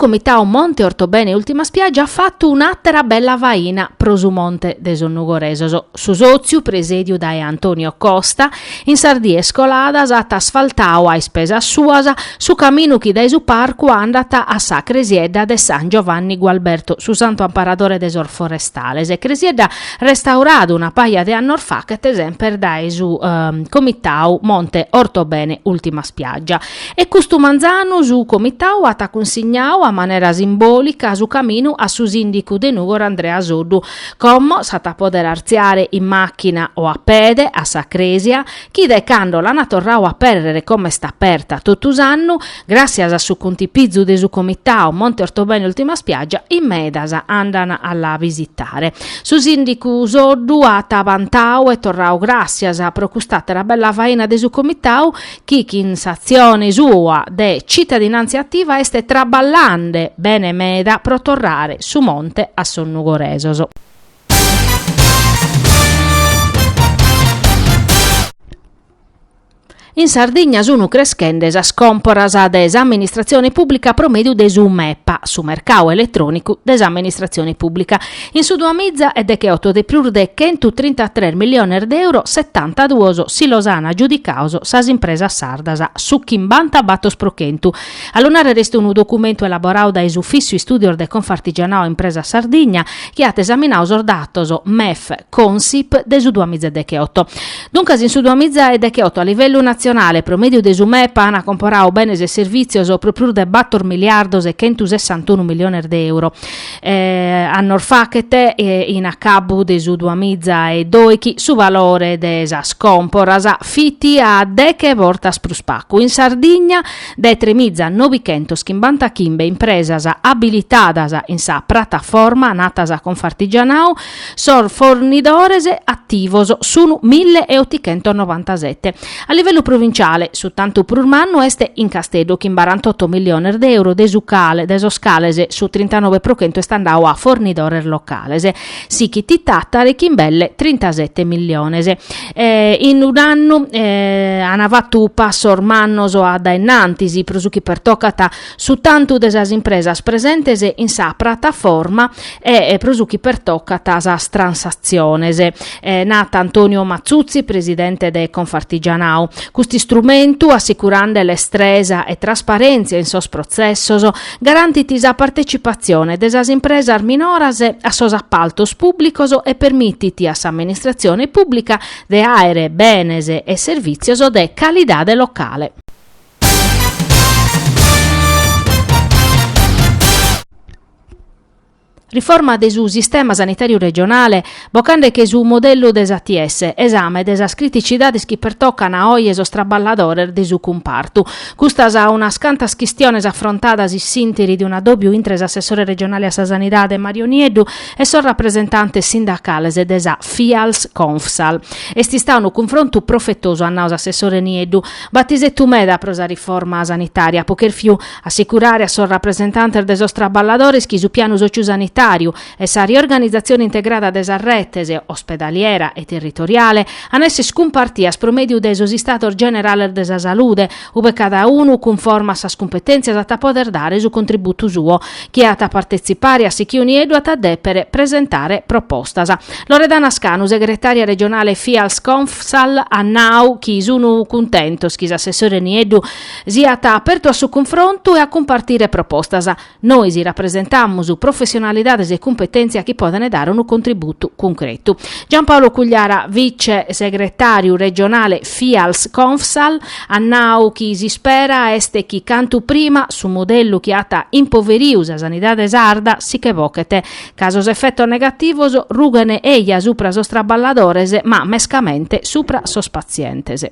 Comitau Monte Ortobene Ultima Spiaggia at fatu un'àtera bella faina pro su Monte de sos Nugoresos. Su sòtziu, presèdiu dae Antonio Costa, in sas dies coladas at asfaltau a ispesas suas su caminu chi dae su parcu andat a sa cresiedda de San Giovanni Gualberto, su santu amparadore de sos forestales, cresiedda restaurada una paja de annos faghet semper dae su Comitau Monte Ortobene Ultima Spiaggia. E custu manzanu su Comitau at cunsignau a manera simbòlica su caminu a su sìndicu de Nùgoro Andrea Soddu. Como s'at a pòdere artziare in màchina o a pede a sa crèsia, chi dae cando l'ant torrau a apèrrere como est aperta totu s'annu, gràssias a su contipizu de su Comitau Monte Ortobene Ultima Spiaggia, in medas andan a la visitare. Su sìndicu Soddu at bantau e torrau gràssias pro cust'àtera bella faina de su Comitau, chi chin s'atzione sua de citadinàntzia ativa est traballande bene meda pro torrare su monte a sos nugoresos. In Sardigna sunt creschende sas còmporas de s'amministratzione pùblica pro mèdiu de su MEPA, su mercadu eletrònicu de s'amministratzione pùblica. In su duamiza e decheoto de prus de chentutrintatres milliones de euro, setantaduos si los an agiudicados sas impresas sardas, su chimbantabator pro chentu. A lu nàrrere est unu documentu elaboradu dae s'Ufìssiu Istùdios de Confartigianau Impresas Sardigna chi at esaminadu sos datos Mef Consip de su duamiza e decheoto. Duncas in su duamiza e decheoto a livellu natzionale pro mèdiu de su MEPA an comporadu benes e servìtzios pro prus de bator miliardos e chentusessantunu milliones de euro. Annos faghet, in acabu de su duamiza e doichi, su valore de sas còmporas fit a deche bortas prus pacu. In Sardigna, de tremiza novichentos chimbantachimbe impresas abilitadas in sa prataforma natas Confartigianau, sos fornidores ativos sun mille e otichentos novantasete. A livellu provinciale, su tantu prus mannu est in Casteddu chin barantotto milliones de euro de su cale de sos cales su trintanove pro chentu est andadu a fornidores locales. Sichit Tàtari chin belle trintasete milliones. In un'annu an fatu passos mannos a dae innantis pro su chi pertocat su tantu de sas impresas presentes in sa prataforma e pro su chi pertocat sas transatziones, nat Antonio Matzutzi, presidente de Confartigianau. Custu istrumentu, assicurande lestresa e trasparèntzia in sos protzessos, garantit sa partecipatzione de sas impresas minoras a sos apaltos pùblicos e permitit a s'amministratzione pùblica de àere benes e servìtzios de calidade locale. Riforma de su sistema sanitàriu regionale, bocande che su modellu de s'ATS, esame de sas criticidades chi pertocan a oje sos traballadores de su cumpartu. Custas unas cantas chistiones afrontadas in s'ìnteri de un'addòbiu intre s'assessore regionale a sa Sanidade Mario Nieddu e sos rapresentantes sindacales de sa Fials Confsal. Est istadu unu cunfrontu profetosu, at nadu s'assessore Nieddu. B'at isetu meda pro sa riforma sanitària, apo chèrfiu assicurare a sos rapresentantes de sos traballadores chi su pianu sociosanitàriu e sa riorganizatzione integrada de sas retes, ospedaliera e territoriale, an esser cumpartias pro mèdiu de sos Istados Generales de sa Salude, ube cada unu, cunforma a sas cumpetèntzias, at a poder dare su contributu suo. Chie at a partetzipare at sighiu Nieddu at a dèpere presentare propostas. Loredana Scanu, segretària regionale Fials Confsal, at nau chi sun cuntentos chi s'assessore Nieddu siat apertu a su cunfrontu e a cumpartire propostas. Nois rapresentamus professionalidades e cumpetèntzia chi podent dare unu contributu cuncretu. Giampaolo Cugliara, vice segretàriu regionale Fials Confsal, at nau chi s'ispera est chi cantu prima su modellu chi at impoveriu sa sanidade sarda si che bochet, ca sos efetos negativos rughen eja supra sos traballadores ma mescamente supra sos patzientes.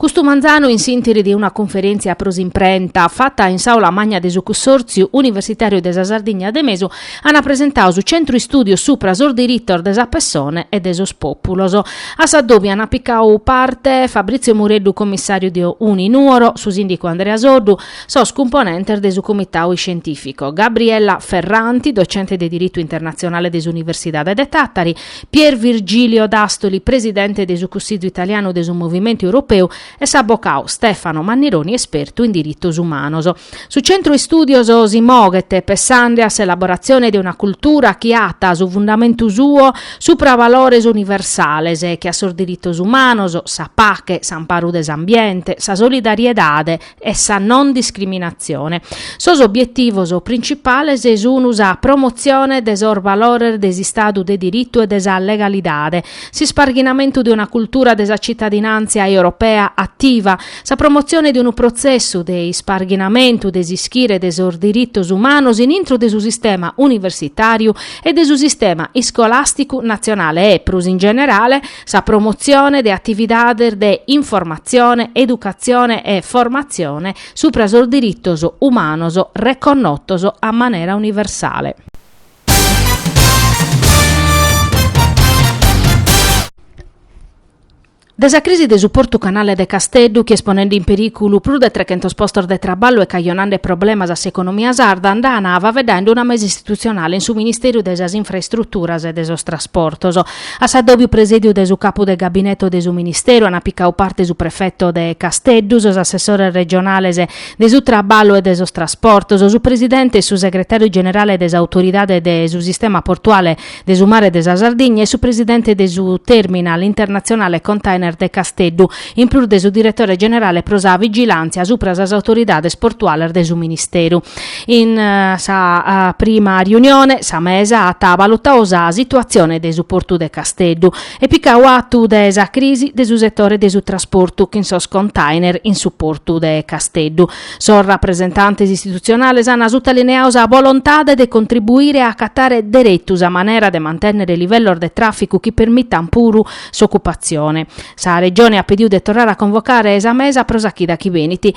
Custu manzanu in s'interi de una cunferèntzia pro s'imprenta fata in s'Àula Magna de su Cussòrtziu Universitàriu de sa Sardigna de Mesu ant presentadu su Centru Istùdios supra sos diritos de sa pessone e de sos pòpulos. A s'addòbiu ant picadu parte Fabrizio Mureddu commissàriu de Uninuoro, su sìndicu Andrea Soddu, sos cumponentes de su Comitadu Iscientìfico, Gabriella Ferranti, docente de Diritu Internatzionale de s'Universidade de Tàtari, Pier Virgilio Dastoli, presidente de su Cussizu Italianu de su Movimentu Europeu e s'abocadu Stefano Mannironi espertu in diritos umanos. Su Centru Istùdios si moghet pessande a s'elaboratzione de una cultura chi at su fundamentu suo supra valores universales che a sos diritos umanos, sa pache, s'amparu de s'ambiente, sa solidariedade e sa non discriminatzione. Sos obietivos principales sun sa promotzione de sos valores de s'istadu de diritu e de sa legalidade, s'isparghinamentu de una cultura de sa citadinàntzia europea ativa, sa promotzione de unu protzessu de isparghinamentu de s'ischire de sos diritos umanos in intro de su sistema universitàriu e de su sistema iscolàsticu natzionale e, prus in generale, sa promotzione de atividades de informatzione, educatzione e formatzione supra sos diritos umanos reconnotos a manera universale. De sa crisi de su portu canale de Casteddu, chi est ponende in perìculu prus de trechentos postos de traballu e cajonande problemas a s'economia sarda, nd'an a faeddare in una mesa istitutzionale in su Ministeru de sas Infraistruturas e de sos Trasportos. A s'addòbiu presèdiu de su capu de gabineto de su Ministeru an picadu parte su prefeto de Casteddu, sos assessores regionales de su Traballu e de sos Trasportos, su presidente e su segretàriu generale de s'Autoridade de su Sistema Portuale de su Mare de sa Sardigna e su presidente de su Terminal Internatzionale Container de Casteddu, in prus de su diretore generale pro sa vigilàntzia supra sas autoridades portuales de su Ministeru. In sa prima riunione sa mesa at valutadu sa situatzione de su portu de Casteddu e picadu atu de sa crisi de su setore de su trasportu chin sos container in su portu de Casteddu. Sos rapresentantes istitutzionales an sutalineadu sa volontade de contribuire a acatare deretu sa manera de mantènnere livellos de tràficu chi permitan puru s'ocupatzione. Sa Regione at pedidu de torrare a convocare sa mesa pro sa chida chi benit.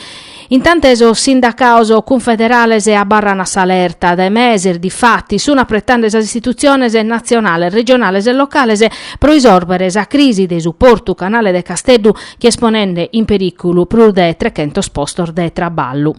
Intantes sos sindacados cunfederales abarran a s'alerta. Dae meses, difatis, sun apretende sas istitutziones natzionales, regionales e locales pro isòrbere sa crisi de su portu canale de Casteddu chi est ponende in perìculu prus de trechentos postos de traballu.